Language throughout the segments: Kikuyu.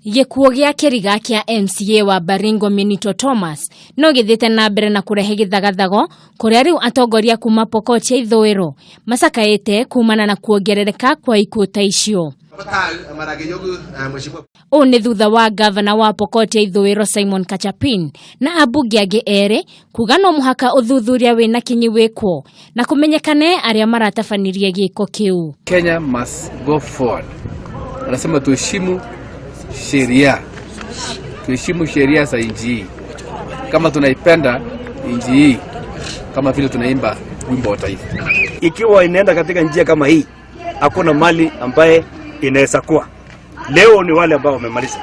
Gĩkuũ gĩa kĩriga kĩa MCA wa Baringo Minito Thomas no gĩthiĩte na mbere na kũrehe gĩthagathago kũrĩa rĩu atongoria kuma Pokot ya ithũĩro macakaĩte kumana na kuongerereka kwa ikuũ ta icio. Ũũ nĩ thutha wa gavana wa Pokot ya ithũĩro Simon Kachapin na ambunge angĩ erĩ kuga no mũhaka ũthuthuria wĩna kinyi wĩkwo na kũmenyekane arĩa maratabanirie gĩko kĩu. Kenya must go forward. Anasema tuheshimu sheria, tuheshimu sheria za nchi hii. Kama tunaipenda nchi hii, kama vile tunaimba wimbo wa taifa. Ikiwa inaenda katika njia kama hii, hakuna mali ambaye inaweza kuwa. Leo ni wale ambao wamemaliza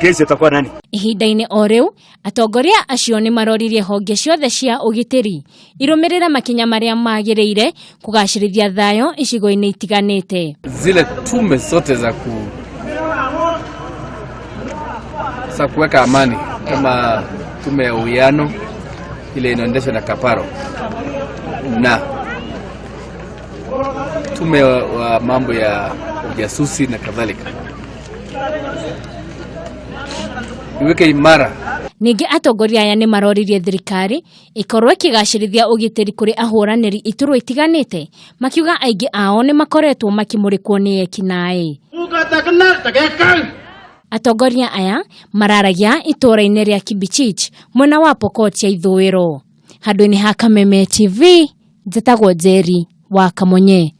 kesi, itakuwa nani? Ihinda-inĩ o rĩu atongoria acio nĩ maroririe honge ciothe cia ũgitĩri irũmĩrĩre makinya marĩa magĩrĩire kũgacĩrithia thayũ icigo-inĩ itiganĩte. Zile tume zote za kuweka amani kama tume ya uwiano ile inaendeshwa na Kaparo na tume wa mambo ya ujasusi na kadhalika iweke imara. Ningĩ atongoria aya nĩ maroririe thirikari ĩkorwo ĩkĩgacĩrithia ũgitĩri kũrĩ ahũranĩri iturwa itiganĩte, makiuga aingĩ ao nĩ makoretwo makĩmũrĩkwo nĩ ekinaĩ. Atongoria aya mararagia itũũra-inĩ rĩa Kibichich mwena wa Pokot ya ithũĩro. Handũ-inĩ ha Kameme TV, njĩtagwo Njeri wa Kamonye.